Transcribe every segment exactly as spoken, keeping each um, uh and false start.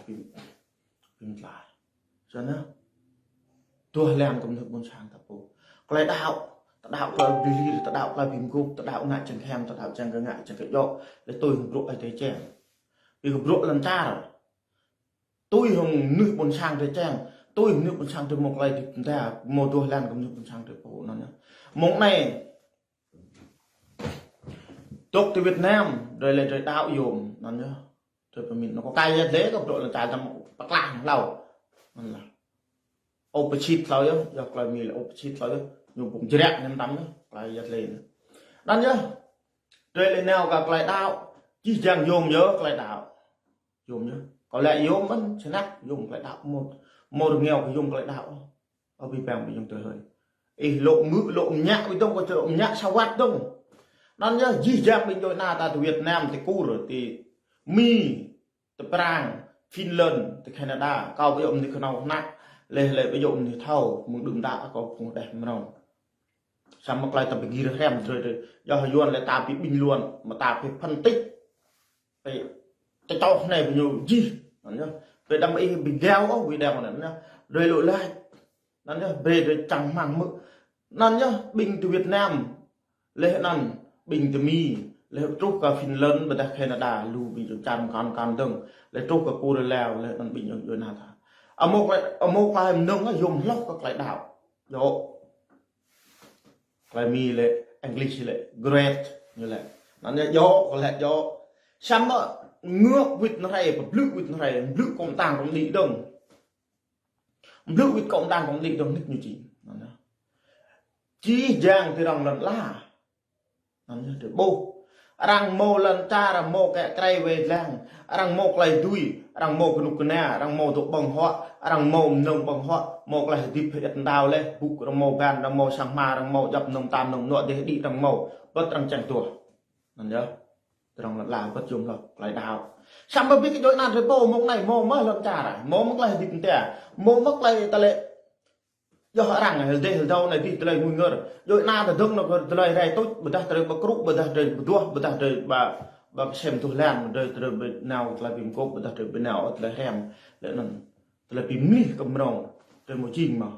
ƀing, ƀing tla. Sơnă, tuh lan kơ mơnuih ƀôn sang ta pô. Tơlơi đaŏ, ta đaŏ tơlơi bơni, ta đaŏ tơlơi bi mơguah, ta đaŏ ngă čang khĕm, ta đaŏ čang kơ ngă čang kơ djŏ, lĕ tui hăng bruă ai tơi čang. Ƀing kơ bruă lŏn čar. Tui hăng mơnuih ƀôn sang tơi čang, tui hăng mơnuih ƀôn sang tơi mơ̆ tơlơi dip tơnda, mơ̆ tuh lan kơ mơnuih ƀôn sang tơi pô anŭn yơh. Mơ̆ng anai, dŏ ti Việt Nam, drơi lĕ drơi đaŏ yôm, anŭn yơh. Drơi pơmĭn, anŭn kơ kơi yăt lĕ kơ bruă lŏn čar tăm pơklah hlâo. Anŭn lah. Opposite hlâo yơh, yơh tơlơi Mi lĕ opposite hlâo yơh. Ñu ƀu jrek nem tăm yơh, kơi yăt lĕ. Anŭn yơh. Drơi lĕ nao kơ tơlơi đaŏ, jih jang yôm yơh tơlơi đaŏ. Yôm yơh. Kâo lĕ yôm mơ̆n, sơnăk yôm tơlơi đaŏ mơ̆n. Mơ̆ rơngiao kơ yôm tơlơi đaŏ. Ơ ƀing păng ƀing yŏng tơ hơi. Ih lŏ mư̆, lŏ mơñă, ih dŏng kơ lŏ mơñă sa wăt dŏng. Anŭn yơh, jih jang ƀing djuai ana ta ti Việt Nam, ti Kur, ti Mi, ti Prang, Finland, ti Canada. Kâo ƀu djơ̆ mơnuih kơnong kơnă, lĕ lĕ ƀu djơ̆ mơnuih thâo, mơ̆ng đưm đă kâo phung đeh mơnong. Samơ̆ tơlơi ta ƀu gir hrăm drơi drơi. Yua Yuan lĕ ta ƀu bình luận, mơ̆ ta ƀu phân tích. Ê, ta čŏk anai ƀu ñu jih. Anŭn yơh. Ƀu đăm ih ƀu gao ôh, ƀu đăm anŭn yơh. Drơi lŏ lač. Anŭn yơh, brơi drơi čang rơmang mơ̆. Anŭn yơh, ƀing ti Việt Nam. Lĕ anŭn, ƀing ti Mi. Lĕ truh kơ Finland, ƀôdah Canada, lu ƀing čang kăn kăn dơ̆ng. Lĕ truh kơ Kur Lao, lĕ anŭn ƀing djuai ana ta. Amŏk lĕ, amŏk lĕ mơnơ̆ng yôm hloh kơ tơlơi đaŏ. Djơ̆. Tơlơi Mi lĕ, English lĕ, great, ñu lĕ. Anŭn yơh djơ̆, kơ lĕ djơ̆. Samơ̆ ngŏk wĭt anai rai, pơblư̆ wĭt anai rai, blư̆ kông tang kông đĭ dơ̆ng. Blư̆ wĭt kông tang kông đĭ dơ̆ng nik ñu či. Anŭn yơh. Jih jang ti rŏng lŏn ala. Anŭn yơh drơi ƀuh. Arăng mâo lŏn čar, arăng mâo kĕ krei wai lăng, arăng mâo tơlơi dưi, arăng mâo kơnuk kơna, arăng mâo dŏ ƀơ̆ng huă, arăng mâo mơnơ̆ng ƀơ̆ng huă, mâo tơlơi hơdip hơiăt ndao lĕ, bŭk arăng mâo, ban arăng mâo, sang hma arăng mâo, djŏp mơnơ̆ng tam mơnơ̆ng, nuă dêh đĭ arăng mâo, bơ̆t arăng čang tuh. Anŭn yơh. Ti rŏng lŏn ala bơ̆t yôm hloh tơlơi đaŏ. Samơ̆ ƀing kơ djuai ana drơi pô mơ̆ng anai, mâo mơ̆ lŏn čar, mâo mơ̆ tơlơi hơdip tơnda, mâo mơ̆ tơlơi ta lĕ Yua arăng hơdeh hơdâo anai dih tơlơi ngui ngơr. Djuai ana ta dơ̆ng anŭn kơ tơlơi rai tuč, ƀôdah tơlơi ƀu krŭ, ƀôdah tơlơi ƀu duah, ƀôdah tơlơi ƀu, ƀu kơsem tuh lan, ƀôdah tơlơi ƀu nao tơlơi bi mơguah, ƀôdah tơlơi ƀu nao tơlơi hrăm. Lĕ anŭn tơlơi bi mlih kơ mơnơ̆ng, tơlơi mơ̆ jing mơ̆.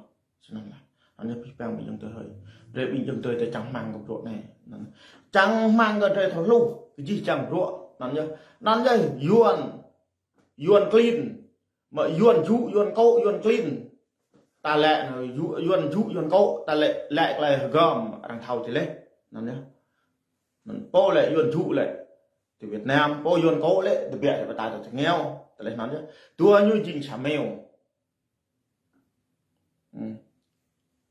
Sơnăn lah. Anŭn yơh ƀing păng ƀing djuai ana tơ hơi. Drơi ƀing djuai ana tơ čang rơmang kơ bruă anai. Anŭn. Čang rơmang kơ drơi thâo hluh, kơ jih čang bruă. Anŭn yơh. Anŭn yơh Yuan, Yuan klin. Mơ̆ Yuan jŭ, Yuan kô̆, Yuan klin. Ta lĕ, Yu-, Yuan jŭ, Yuan kô̆, ta lĕ, lĕ tơlơi hơgŏm, arăng thâo či lĕ. Anŭn yơh. Anŭn pô lĕ Yuan jŭ lĕ. Ti Việt Nam, pô Yuan kô̆ lĕ, tơbiă lĕ ƀu ta tơ čơngeo. Tơlơi anŭn yơh. Dua ñu jing sa meo. Hmm.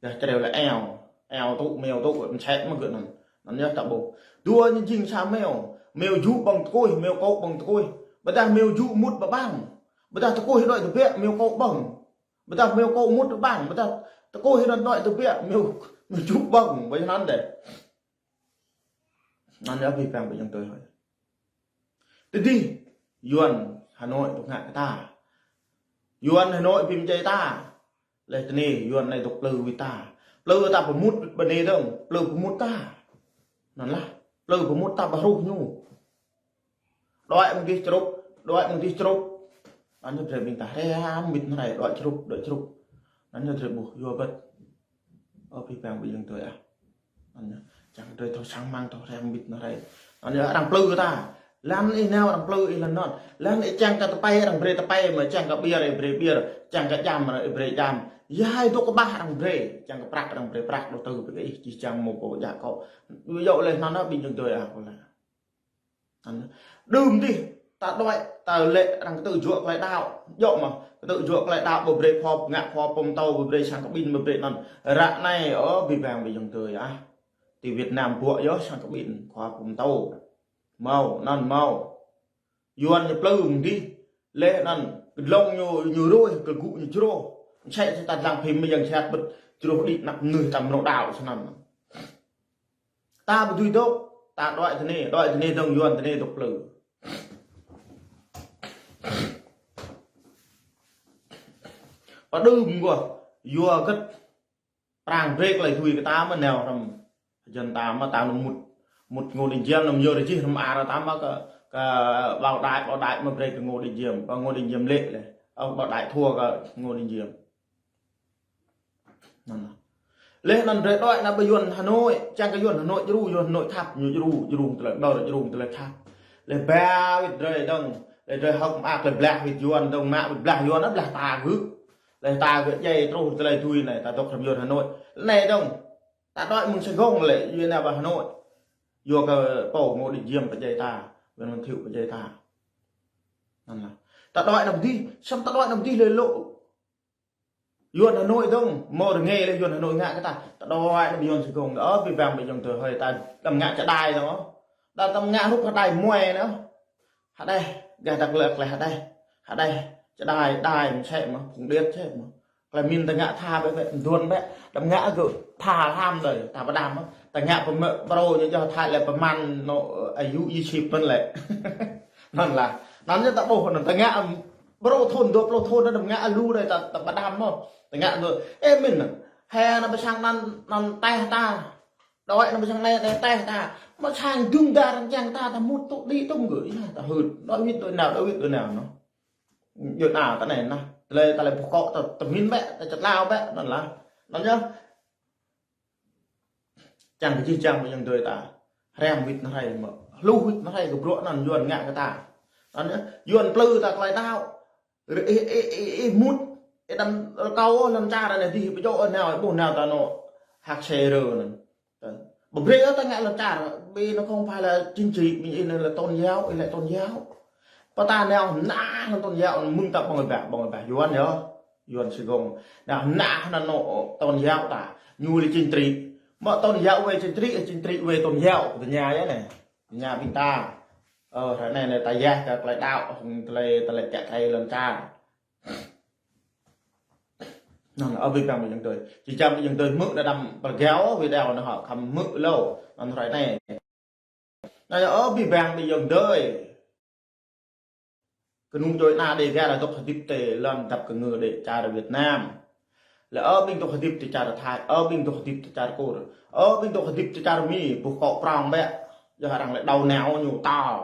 Yơh čreo lĕ eo. Eo tŭ, meo tŭ, mơsĕ mơ̆ gơ̆ anŭn. Anŭn yơh ta ƀuh. Dua ñu jing sa meo. Meo jŭ ƀơ̆ng tơkuih, meo kô̆ ƀơ̆ng tơkuih. Ƀôdah meo jŭ mŭt ƀơ̆ng. Ƀôdah tơkuih đuaĭ tơbiă, meo kô̆ ƀơ̆ng. Ƀôdah meo kô̆ mŭt ƀơ̆ng. Ƀôdah tơkuih đuaĭ tơbiă, meo, meo jŭ ƀơ̆ng. Ƀơi anŭn dêh. Anŭn yơh ƀing păng ƀing djuai ana tơ hơi. Tơdơi, Yuan Hà Nội ƀu ngă kơ ta. Yuan Hà Nội ƀu mơjai ta. Lĕ tơ anai, Yuan anai dŏ plư wĭt ta. Plư ta pơmŭt ƀơi anai dơ̆ng, plư pơmŭt ta. Anŭn lah, plư pơmŭt ta ƀu hruh ñu. Đuaĭ mơ̆ng dih črŭp, đuaĭ mơ̆ng dih črŭp. Anŭn yơh drơi ƀing ta hrăm wĭt anai rai, đuaĭ črŭp, đuaĭ črŭp. Anŭn yơh drơi ƀuh, yua bơ̆t. Ơ ƀing păng ƀing djuai ana tơ hơi ah. Anŭn yơh, čang drơi thâo čang rơmang thâo hrăm wĭt anai rai. Anŭn yơh arăng plư ta. Lăng ih nao arăng plư ih lăng anŭn. Lăng ih čang kơ tơpai arăng brơi tơpai, mơ̆ čang kơ ƀiă arăng brơi ƀiă, čang kơ djam arăng brơi djam. Yua ih dŏ kơƀah arăng brơi, čang kơ prăk arăng brơi prăk, dŏ tơ ƀing ih jih jang mơ̆ pô djă kâo. Yua lĕ anŭn ah ƀing djuai ana tơ hơi ah. Anŭn. Đưm dih, ta đuaĭ, ta lĕ arăng kơtư̆ juă tơlơi đaŏ. Djơ̆ mơ̆, kơtư̆ juă tơlơi đaŏ, ƀu brơi khua, ngă khua pơm tâo, ƀu brơi sang kơ ƀing, ƀu brơi anŭn. Ră anai, ơ, ƀing păng ƀing djuai ana tơ hơi ah. Ti Việt Nam ƀuă yơh sang kơ ƀing, khua pơm tâo. Mâo, anŭn mâo. Yuan ñu plư mơ̆ng dih. Lĕ anŭn, kơdlông ñu, ñu ruih, kơgŭ ñu jrôh. Mơsĕ si ta lăng phim mơ̆ yang sat bơ̆t jrôh đĭ anăp mơnuih ta mrô đaŏ sơnăn. Ta ƀu dưi dŏ, ta đuaĭ tơ anai, đuaĭ tơ anai dơ̆ng Yuan tơ anai dŏ plư. Pơđưm gơ̆, yua hơget Prang brơi tơlơi dưi kơ ta mơ̆ nao hrŏm. Jăn ta mơ̆ ta nao mŭt, mŭt ngôn đĭ jăn nao yơr jih hrŏm ar ta mơ̆ kơ kơ Bảo Đại, Bảo Đại mă brơi kơ Ngô Đình Diệm, kơ Ngô Đình Diệm lĕ lĕ. Ơ, Bảo Đại thua kơ Ngô Đình Diệm. Anŭn. Lĕ anŭn drơi đuaĭ anai ƀơi Yuan Hà Nội, čang kơ Yuan Hà Nội djru, Yuan Hà Nội khăp, ñu djru, djru tơlơi đor, djru tơlơi khăp. Lĕ ba wĭt drơi dơ̆ng, lĕ drơi hơ̆k mơak, lĕ blah wĭt Yuan dơ̆ng, mă wĭt blah Yuan, blah ta gơ̆. Lĕ ta gơ̆ djai truh tơlơi tui anai, ta dŏ hrŏm Yuan Hà Nội. Anai dơ̆ng, ta đuaĭ mơ̆ng Sài Gòn lĕ, Yuan anai ƀơi Hà Nội. Yua kơ pô Ngô Đình Diệm pơdjai ta, Nguyễn Văn Thiệu pơdjai ta. Anŭn lah. Ta đuaĭ anăm dih, samơ̆ ta đuaĭ anăm dih lĕ lŏ Yuan Hà Nội dơ̆ng, mơ̆ rơngai lĕ Yuan Hà Nội ngă kơ ta. Ta đuaĭ anăm Yuan Sài Gòn, ơ, abih bang ƀing ayŏng adơi hơi, ta đăm ngă čơđai dơ̆ng. Ta đăm ngă hrup hơđai muai anŭn. Hơđai, gah Dak Lak lĕ hơđai. Hơđai, čơđai, đai, mơsĕ mơ̆, phung điêt mơsĕ mơ̆. Tơlơi min ta ngă tha bĕ, bĕ, duôn bĕ, đăm ngă gơ̆ tha lam đơi, ta pơđăm mơ̆. Ta ngă pơmơ̆, brô ñu yơh Thái lĕ pơmăn anŭn, ơ, ayu ih sip mơ̆n lĕ. Anŭn lah, anŭn yơh ta ƀuh, anŭn ta ngă, ưm, brô thun, dua pluh thun, đăm ngă lu đơi, ta, ta pơđăm mơ̆. Ta ngă anŭn, ê, min, he anŭn pơsang anŭn, anŭn teh ta. Đuaĭ anŭn pơsang anai, teh, teh ta. Mơ̆ sang dŭng dar rơ̆ng čang ta, ta mŭt tŭ đĭ tŭm gơ̆, yơh, ta hưt. Đuaĭ wĭt đuaĭ nao, đuaĭ wĭt đuaĭ nao, anŭn. Djơ̆ anai, ta anai, anŭn. Tơlơi, tơlơi pơkŏ, ta, ta min bĕ, ta čơtlao bĕ, anŭn lah. Anŭn yơh. Čang kơ jih jang ƀing ayŏng adơi ta. Hrăm wĭt anai hrơi mơ̆. Hluh wĭt anai hrơi kơ bruă anŭn Yuan ngă kơ ta. Anŭn yơh. Yuan plư ta tơlơi đaŏ. Rơ-, ih, ih, ih, ih mŭt. Ih đăm rơkâo lŏn čar anai dih pơjŏ nao, ƀuh nao ta anŭn. Hak se rơ anŭn. Ƀu brơi ôh ta ngă lŏn čar, ƀing anŭn không phải là chính trị, ƀing ih anŭn là tôn giáo, ih là tôn giáo. Pơ ta nao hơnăl hăng tôn giáo, mơ̆ng ta ƀơ̆ng ƀah, ƀơ̆ng ƀah Yuan yơh. Yuan Sài Gòn. Nao hơnăl hăng anŭn tôn giáo ta, ñu là chính trị. Mơ̆ tôn giáo về chính trị, chính trị về tôn giáo, tơña yơh anai. Tơña ƀing ta. Ơ, hrơi anai anai ta yah kơ tơlơi đaŏ, tơlơi, tơlơi kiă kriê lŏn čar. Anŭn, ơ, abih bang ƀing ayŏng adơi. Jih jang ƀing ayŏng adơi hmư̆ đa đăm pơgao anŭn hŏ, khŏm hmư̆ lu. Anŭn hrơi anai. Anŭn, ơ, abih bang ƀing ayŏng adơi. Kơnung djuai ană Đêga dŏ hơdip tơ lŏn dăp kơngư đĕ čar Việt Nam. Lĕ ơ ƀing dŏ hơdip tơ čar Thái, ơ ƀing dŏ hơdip tơ čar Kur, ơ ƀing dŏ hơdip tơ čar Mi, ƀuh kŏ prŏng bĕ. Yơh arăng lĕ đaŏ nao ñu ta.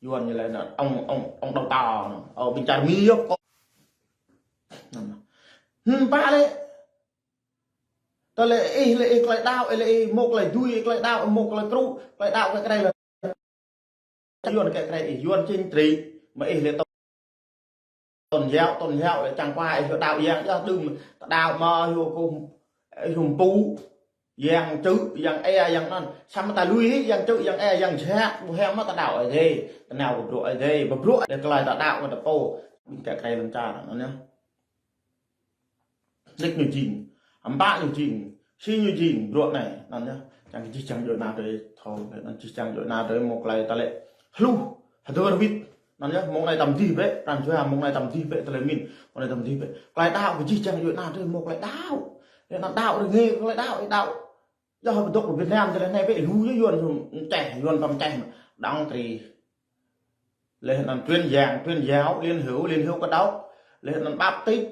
Yuan ñu lĕ anŭn, ŏng, ŏng, ŏng đaŏ ta anŭn. Ơ ƀing čar Mi yơh kŏ. Anŭn. Hm, pă lĕ. Tơlơi ih lĕ ih tơlơi đaŏ, ih lĕ ih mŭk tơlơi dui, ih tơlơi đaŏ, ih mŭk tơlơi krŭ, tơlơi đaŏ kơ krê lĕ. Yuan kơ krê ih, Yuan chính trị, mơ̆ ih lĕ tôn giáo, tôn giáo lĕ čang kua ih đaŏ yang yơh đưm, ta đaŏ mơ̆ ih kơ, ih pŭ, yang čư̆, yang ê, yang anŭn. Samơ̆ ta lui hĭ yang čư̆, yang ê, yang jhat, ƀu hăng mơ̆ ta đaŏ Ơi Adai, ta nao kơ bruă Ơi Adai, ƀu bruă đe tơlơi ta đaŏ kơ ta pô, ƀing kơ krê lŏn čar anŭn yơh. Nik ñu jing, hơmpă ñu jing, si ñu jing, bruă anai, anŭn yơh. Čang kơ jih jang djuai ană adơi thâo, anŭn jih jang djuai ană adơi mŭk tơlơi ta lĕ hluh, hơdơr wĭt, anŭn yơh, mông anai tăm dih bĕ, pran jua mông anai tăm dih bĕ, tơlơi min, mông anai tăm dih bĕ. Tơlơi đaŏ kơ jih jang djuai ană adơi mŭk tơlơi đaŏ. Lĕ anŭn đaŏ rơngai kơ tơlơi đaŏ, ih đaŏ. Yơh dŏ kơ Việt Nam tơlơi anai bĕ, lu yơh Yuan čeh, Yuan păm čeh, đaŏ krê. Lĕ anŭn truyền giảng, truyền giáo, liên hữu, liên hữu Cơ Đốc. Lĕ anŭn Baptist.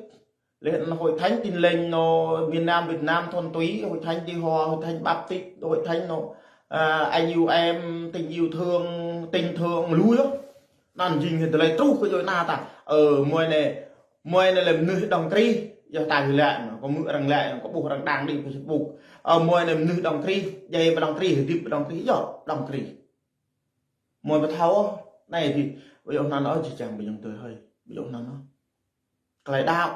Lĕ anŭn Hội Thánh Tin Lành anŭn miền Nam Việt Nam thuần túy, Hội Thánh Di Hòa, Hội Thánh Baptist, Hội Thánh anŭn, à, anh yêu em, tình yêu thương, tình thương, lu yơh. Anŭn jing hĭ tơlơi truh kơ djuai ană ta. Ơ, mơ̆ng anai, mơ̆ng anai lĕ mơnuih đaŏ krê. Yơh ta hĭ lĕ, kơ hmư̆ arăng lĕ, kơ ƀuh arăng đăng đĭ Facebook. Ơ, mơ̆ng anai mơnuih đaŏ krê, djai ƀơi đaŏ krê, hơdip ƀơi đaŏ krê. Yơh, đaŏ krê. Mơ̆ ƀu thâo, anai dih, ƀu djơ̆ anŭn ôh, jih jang ƀing ayŏng adơi hơi, ƀu djơ̆ anŭn ôh. Tơlơi đaŏ.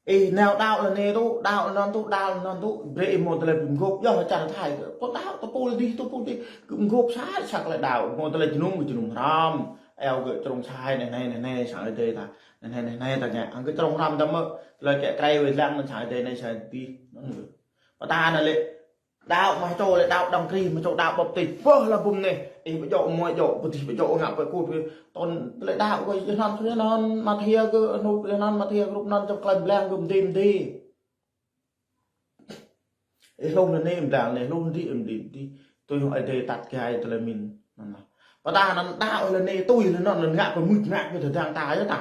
Ih nao đaŏ lĕ anai tŭ, đaŏ lĕ anŭn tŭ, đaŏ lĕ anŭn tŭ, brơi ih mơ̆ tơlơi pơgop, yơh čar Thái, tŭ đaŏ, tŭ pul dih, tŭ pul dih, kơ pơgop sa, sa tơlơi đaŏ, mơ̆ tơlơi jơnum, kơ jơnum hrăm, eo kơ črông sai, anai, anai, anai, anai, sang Ơi Adai ta, anai, anai, anai, anai, ta ngă, hăng kơ črông hrăm ta mơ̆, tơlơi kiă kriê wai lăng, anŭn sang Ơi Adai, anai, sang Ơi Adai, anŭn. Pơtă anŭn lĕ, đaŏ mơ̆ čô lĕ đaŏ đaŏ krê, mơ̆ čô đaŏ Baptist. Pơh lah bum anai. Ih ƀu djơ̆ muai djơ̆, ƀu dih ƀu djơ̆ ngă pơ kut pơ. Tơl lĕ đaŏ kơ yơh anŭn, yơh anŭn, Matthia kơ, anŭn, yơh anŭn, Matthia kơ rup anŭn čŏk tơlơi blang kơ mơ̆n dih, mơ̆n dih. Ih hluh lĕ anai blang anai, hluh dih, mơ̆n dih, mơ̆n dih. Tui hăng Ơi Adai tăt gai tơlơi min. Anŭn lah. Pơtă anŭn đaŏ lĕ anai, tui lĕ anŭn, anŭn ngă pơmưč ngă kơ tơdang ta yơh ta.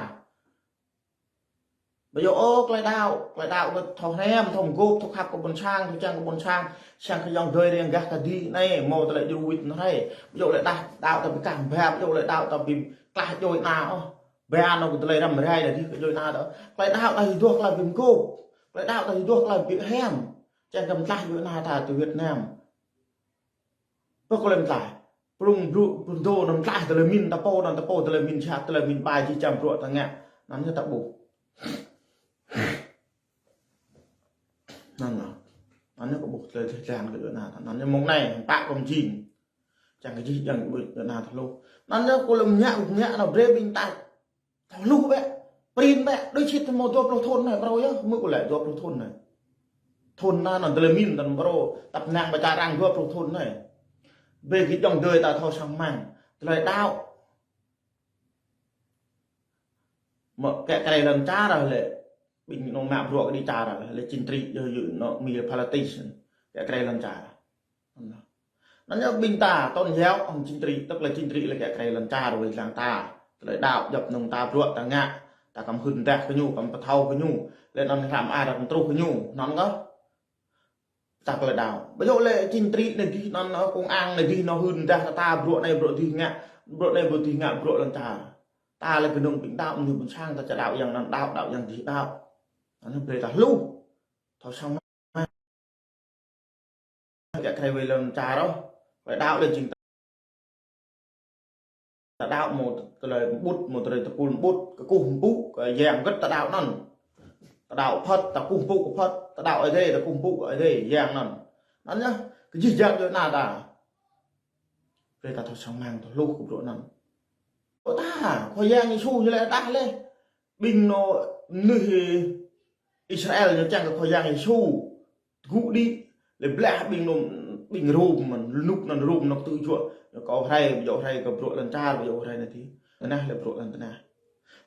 Ƀu djơ̆ ôh tơlơi đaŏ, tơlơi đaŏ kơ thâo hrăm, thâo mơgôp, thâo khăp kơ ƀôn sang, thâo čang kơ ƀôn sang, sang kơ ayŏng adơi rơngiă gah kơđi anai, hmâo tơlơi djru wĭt anŭn hrơi. Ƀu djơ̆ tơlơi đaŏ, đaŏ ta ƀu kah ƀă, ƀu djơ̆ tơlơi đaŏ ta ƀu klah djuai ania ôh. Ƀă anŭn kơ tơlơi răm rai đa đih kơ djuai ania ta. Tơlơi đaŏ ta hidup tơlơi ƀu mơgôp, tơlơi đaŏ ta hidup tơlơi ƀu hrăm. Čang kơ mơtlaih djuai ania ta tơ Việt Nam. Pơ kơ lĕ mơtlaih. Prung brŭ, prung dô anŭn mơtlaih tơlơi min ta pô, anŭn ta pô tơlơi min jhat, tơlơi min ƀai jih jang bruă ta ngă. Anŭn yơh ta ƀuh. Anŭn yơh. Anŭn yơh kơ ƀuh tơlơi jih jang kơ djuai ania ta. Anŭn yơh mơ̆ng anai, pă kơ mơjing. Čang kơ jih jang djuai ania ta hluh. Anŭn yơh kơ lĕ mơñă, mơñă anŭn brơi ƀing ta. Thâo hluh bĕ, prin bĕ, đôi sĭt hmâo dua pluh thŭn anai, phrâo yơh, hmâo kơ lĕ dua pluh thŭn anai. Thŭn anŭn, anŭn tơlơi min, anŭn phrâo, tăp năng ƀă čar arăng dua pluh thŭn anai. Ƀing gih ayŏng adơi ta thâo sang rơmang, tơlơi đaŏ. Mơ̆ kĕ krei lŏn čar lĕ, ƀing anŭn mă bruă kơđi čar lĕ, lĕ chính trị, yơh, yơh, anŭn mi lĕ politician, kĕ krei lŏn čar. Anŭn yơh ƀing ta tôn giáo hăng chính trị, tức là chính trị lĕ kĕ krei lŏn čar wai lăng ta. Tơlơi đaŏ djŏp mơnơ̆ng ta bruă ta ngă, ta kăm hưn dah kơ ñu, kăm pơthâo kơ ñu, lĕ anŭn hrăm ai ră truh kơ ñu, anŭn kơ. Ta tơlơi đaŏ. Ƀu djơ̆ lĕ chính trị anai dih, anŭn, ơ, công an anai dih, anŭn hưn dah ta bruă anai bruă dih ngă, bruă anai bruă dih ngă, bruă lŏn čar. Ta lĕ kơnơ̆ng ƀing đaŏ, mơnuih ƀôn sang ta či đaŏ yang anŭn đaŏ, đaŏ yang dih đaŏ. Anŭn brơi ta hluh. Thâo sang rơmang. Kĕ krei wai lŏn čar ôh. Wai đaŏ lĕ jing ta đaŏ hmâo tơlơi ƀut, hmâo tơlơi tơpul ƀut, kơkuh pơpŭ kơ yang hơget ta đaŏ anŭn. Ta đaŏ Phật, ta kơkuh pơpŭ kơ Phật, ta đaŏ Ơi Adai, ta kơkuh pơpŭ kơ Ơi Adai, yang anŭn. Anŭn yơh, kơ jih jang djuai ania ta. Brơi ta thâo sang rơmang, thâo hluh kơ bruă anŭn. Ơ ta, Khua Yang Yêsu ñu lĕ đah lĕ. Ƀing anŭn mơnuih Israel ñu čang kơ Khua Yang Yêsu tơgŭ đĭ, lĕ blah ƀing anŭn, ƀing Rôm mơ̆n, rơnŭk anŭn Rôm anŭn tŭ juă. Ñu kơ hrơi, ƀu djơ̆ hrơi kơ bruă lŏn čar, ƀu djơ̆ hrơi anai dih. Anai lĕ bruă lŏn tơnah.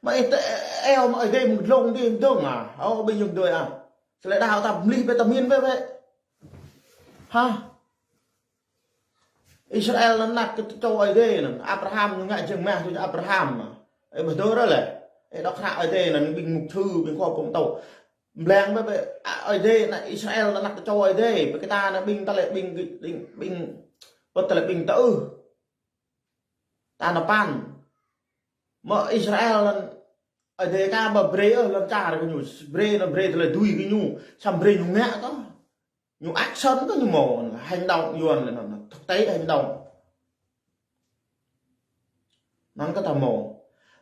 Mă ih tơ eo mă ih dê mơ̆ng glông dih mơ̆ng dơ̆ng ah. Ơ, ƀing ayŏng adơi ah. Tơlơi đaŏ ta mơlih bĕ ta min bĕ bĕ. Hă? Israel anŭn anăk čô Ơi Adai anŭn. Abraham ñu ngă jơ̆ng mah tui Abraham. Ơ, ƀu djơ̆ ră lĕ. Ơ, đŏk hră Ơi Adai anŭn ƀing mục sư, ƀing khua pơtô. Blang bĕ bĕ, a, Ơi Adai anŭn Israel anŭn anăk čô Ơi Adai. Bĕ kơ ta anŭn ƀing ta lĕ ƀing, ƀing, ƀing, pơt ta lĕ ƀing ta ư. Ta anŭn păn. Mơ̆ Israel anŭn Ơi Adai kah ƀu brơi ôh lŏn čar kơ ñu, brơi anŭn brơi tơlơi dưi kơ ñu, samơ̆ brơi ñu ngă kơ. Ñu action kơ ñu hmâo, hành động Yuan lĕ anŭn, thực tế hành động. Anŭn kơ ta hmâo.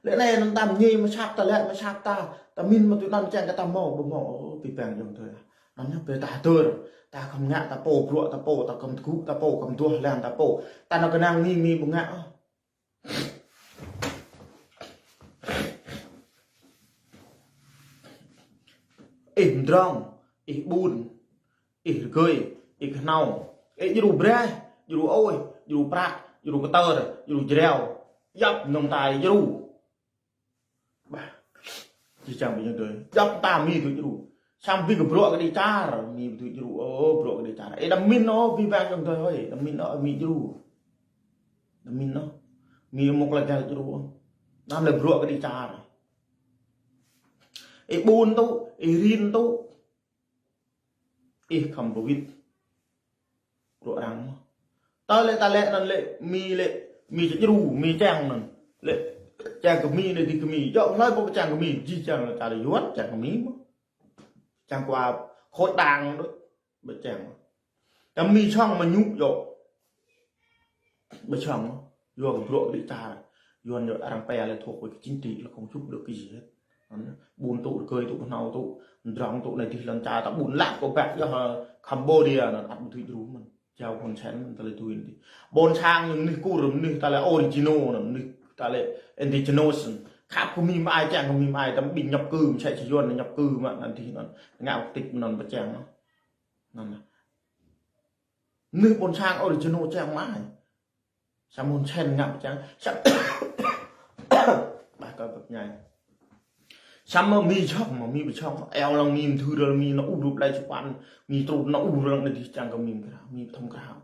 Lĕ anai anŭn ta mơñi mơsăp ta lĕ mơsăp ta, ta min mă tui anŭn čang kơ ta hmâo, ƀu hmâo, ơ, abih bang ayŏng adơi. Anŭn yơh brơi ta hơdơr, ta khŏm ngă ta pô, bruă ta pô, ta khŏm tơgŭ ta pô, khŏm duah lăng ta pô. Ta anŭn kơnang mi, mi ƀu ngă ôh. Ih mdrŏng, ih ƀun, ih rơgơi, ih kơhnâo, ih djru braih, djru ôih, djru prăk, djru kơtơr, djru jrao. Djŏp mơnơ̆ng ta djru. Ƀah. Jih jang ƀing ayŏng adơi. Djŏp ta mi tui djru. Samơ̆ ƀing kơ bruă kơđi čar, mi tui djru. Ơ, bruă kơđi čar. Ơ, đăm min ôh, abih bang ayŏng adơi hơi. Đăm min ôh, mi djru. Đăm min ôh. Mi mŭk lĕ gah djru. Anŭn lĕ bruă kơđi čar. Ơ, ƀun tŭ, ơ, rin tŭ. Ih khŏm pơwĭt. Bruă arăng mơ̆n. Tơlơi ta lĕ anŭn lĕ mi lĕ, mi či djru, mi čang anŭn. Lĕ čang kơ mi anai dih kơ mi. Djŏ hlơi pô čang kơ mi, jih jang lĕ čar Yuan čang kơ mi mơ̆n. Čang kơ khối đảng đôč, ƀu čang. Kơ mi sŏng mơñu djŏ. Ƀu sŏng, yua kơ bruă kơđi čar. Yuan yua arăng pia lĕ thuộc về cái chính trị là không giúp được cái gì hết. Ƀun tŭ, rơgơi tŭ, kơhnâo tŭ, mdrŏng tŭ, anai dih lŏn čar ta ƀun lăp kơ ƀă yơh, ơ, Cambodia anŭn ăt ƀu tui djru mơ̆n. Jao Hun Sen mơ̆n tơlơi tui anŭn dih. Ƀôn sang ñu mơnuih Kur, mơnuih ta lĕ original anŭn, mơnuih ta lĕ indigenous anŭn. Khăp kơ mi mă ai, čang kơ mi mă ai, tơm ƀing nhập cư, mơsĕ si Yuan nhập cư mă anŭn dih anŭn. Ngă quốc tịch anŭn ƀu čang anŭn. Anŭn. Mơnuih ƀôn sang original čang mă ai. Samơ̆ Hun Sen ngă ƀu čang. Samơ̆ ƀah kơ ƀăp ñai. Samơ̆ mi sŏng, mơ̆ mi ƀu sŏng. Eo lăng mi mthưr lăng mi nao ur rup lai čupan. Mi trŭn nao ur lăng anai dih čang kơ mi mkra, mi thŏm krao.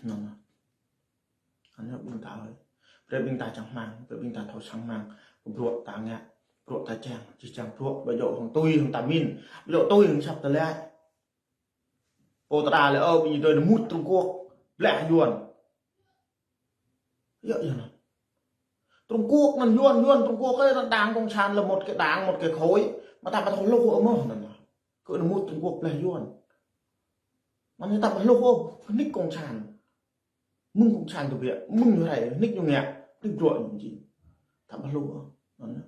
Anŭn. Anŭn yơh ƀing ta hơi. Brơi ƀing ta čang rơmang, brơi ƀing ta thâo sang rơmang. Bruă ta ngă, bruă ta čang, či čang bruă, ƀu djơ̆ hăng tui hăng ta min, ƀu djơ̆ tui hăng sap tơlơi. Pô ta đa lĕ, ơ, ƀing ñu tui anŭn mŭt Trung Quốc, blah Yuan. Yơh, yơh anŭn. Trung Quốc anŭn Yuan, Yuan Trung Quốc anŭn đảng cộng sản là một cái đảng, một cái khối, mă ta ƀu thâo hluh ôh mơ̆n anŭn. Kơ anŭn mŭt Trung Quốc blah Yuan. Anŭn ta ƀu hluh ôh, nik cộng sản. Mơ̆ng cộng sản tơbiă, mơ̆ng ñu rai, nik ñu ngă, nik bruă ñu či. Ta ƀu hluh ôh. Anŭn.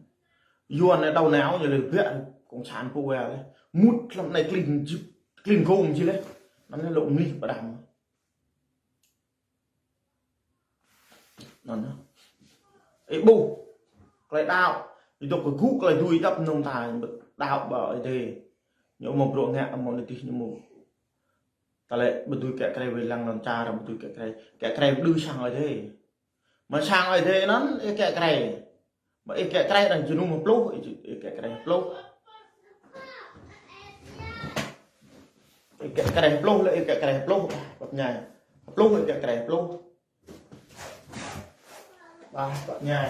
Yuan anai đầu não ñu lĕ biă cộng sản pô wa lĕ. Mŭt lăm anai klin jip, klin gôm či lĕ. Anŭn lĕ lŏ mlih pơđăm. Anŭn. Ih ƀuh. Tơlơi đaŏ. Ih dŏ kơ gŭ tơlơi dưi djŏp mơnơ̆ng ta, đaŏ ƀơi Ơi Adai. Ñu mơ̆ bruă ngă, mơ̆ anai tih ñu mơ̆. Tơlơi ƀu dưi kiă kraih wai lăng anŭn čar, ƀu dưi kiă kraih. Kiă kraih ƀu dưi sang Ơi Adai. Mă sang Ơi Adai anŭn, ih kiă kraih. Mă ih kiă kraih đang jơnum pluh, ih, ih kiă kraih pluh. Ih kiă kraih pluh lĕ, ih kiă kraih pluh, pap ñai. Pluh, ih kiă kraih pluh. Bah, pap ñai.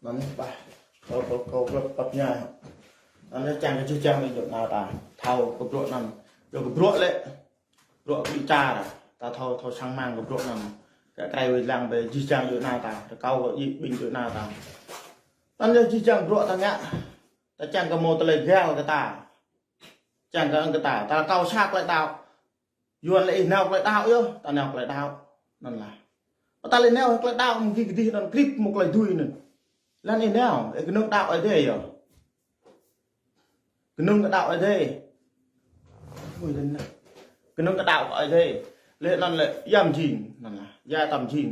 Anŭn bah, kâo, kâo, kâo, kâo, pap ñai. Anŭn čang kơ jih jang ƀing djuai ania ta. Thâo kơ bruă anŭn. Yua kơ bruă lĕ. Bruă kơ čar. Ta thâo, thâo sang mang kơ bruă anŭn. Kiă kraih wai lăng ƀơi jih jang djuai ania ta. Rơkâo kơ ih ƀing djuai ania ta. Anŭn yơh jih jang bruă ta ngă. Ta čang kơ mơ̆ tơlơi gal kơ ta. Čang kơ ăng kơ ta. Ta rơkâo sa tơlơi đaŏ. Yuan lĕ ih nao tơlơi đaŏ yơh, ta nao tơlơi đaŏ. Anŭn lah. Mă ta lĕ nao tơlơi đaŏ mơ̆ng gih kơdih anŭn krip mơ̆ng tơlơi dưi anŭn. Lăng ih nao, ih kơnơ̆ng đaŏ Ơi Adai yơh. Kơnơ̆ng kơ đaŏ Ơi Adai. Ui, lăng anŭn. Kơnơ̆ng kơ đaŏ Ơi Adai. Lĕ anŭn lĕ, ya mjing. Anŭn lah, ya ta mjing.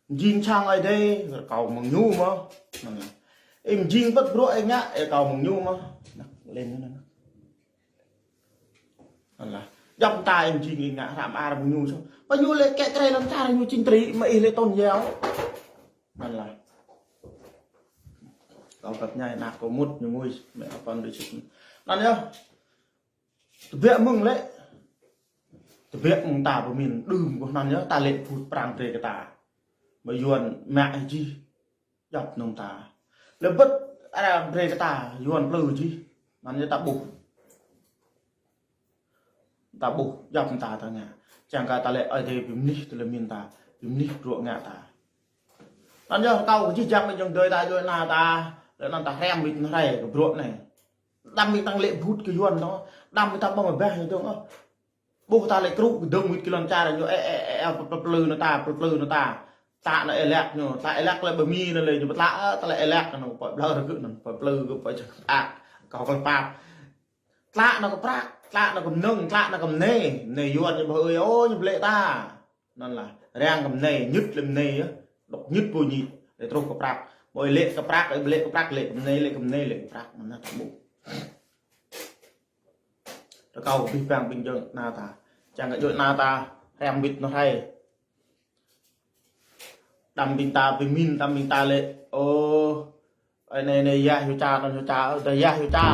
Mjing sang Ơi Adai, rơkâo mơ̆ng ñu mơ̆. Anŭn lah. Ih mjing ƀơi bruă ih ngă, ih rơkâo mơ̆ng ñu mơ̆. Anŭn, lĕ anŭn. Anŭn lah. Djŏp ta ih mjing ih ngă hră mơar mơ̆ng ñu soh. Pơ ñu lĕ kiă kraih lŏn čar ñu chính trị mă ih lĕ tôn giáo. Anŭn lah. Kâo pap ñai ană kâo mŭt ñu ngui mĕ apăn đuaĭ sĭt. Anŭn yơh. Tơbiă mơ̆ng lĕ. Tơbiă mơ̆ng ta pơmĭn đưm kơ anŭn yơh ta lĕ put prang brơi kơ ta. Mă Yuan mă jih. Djŏp mơnơ̆ng ta. Lĕ ƀơi arăng brơi kơ ta, Yuan plư jih. Anŭn yơh ta ƀuh. Ta ƀuh, djŏp mơnơ̆ng ta ta ngă. Čang kơ ta lĕ Ơi Adai ƀu mơlih tơlơi mĭn ta, ƀu mơlih bruă ngă ta. Anŭn yơh kâo kơ jih jang ƀing djuai ta djuai ania ta, lĕ anŭn ta hrăm wĭt anai kơ bruă anai. Đăm ƀing ta lĕ ƀut kơ Yuan anŭn, đăm ƀing ta ƀơ̆ng ƀah ñu dơ̆ng ôh. Ƀuh ta lĕ krŭ kơdơ̆ng wĭt kơ lŏn čar ñu, ê, ê, ê, ê, plư, plư anŭn ta, plư, plư anŭn ta. Tlă anŭn ê lăk ñu, tlă ê lăk lĕ ƀu mĭn anŭn lĕ ñu ƀu tlă, ơ, tlă ê lăk anŭn, pơ̆ blơr kơ anŭn, pơ̆ plư kơ pơ̆ čang ak, kâo kơ pap. Tlă anŭn kơ prăk, tlă anŭn kơ mơnơ̆ng, tlă anŭn kơ mơnai, mơnai Yuan ñu ƀu ơi, ô, ñu ƀu lĕ ta. Anŭn lah, răng kơ mơnai, ñŭt lĕ mơnai yơh, dŏ ñŭt ƀu ñi, lĕ truh kơ prăk. Ƀu ơi lĕ kơ prăk, ơi ƀu lĕ kơ prăk, lĕ kơ mơnai, lĕ kơ mơnai, lĕ kơ prăk, anŭn lah ta ƀuh. Rơkâo abih bang ƀing djuai ania ta. Čang kơ djuai ania ta, hrăm wĭt anŭn rai. Đăm ƀing ta pơmĭn, đăm ƀing ta lĕ, ô, anai, anai, yah hyu ča, anŭn hyu ča, ơ, dah yah hyu ča.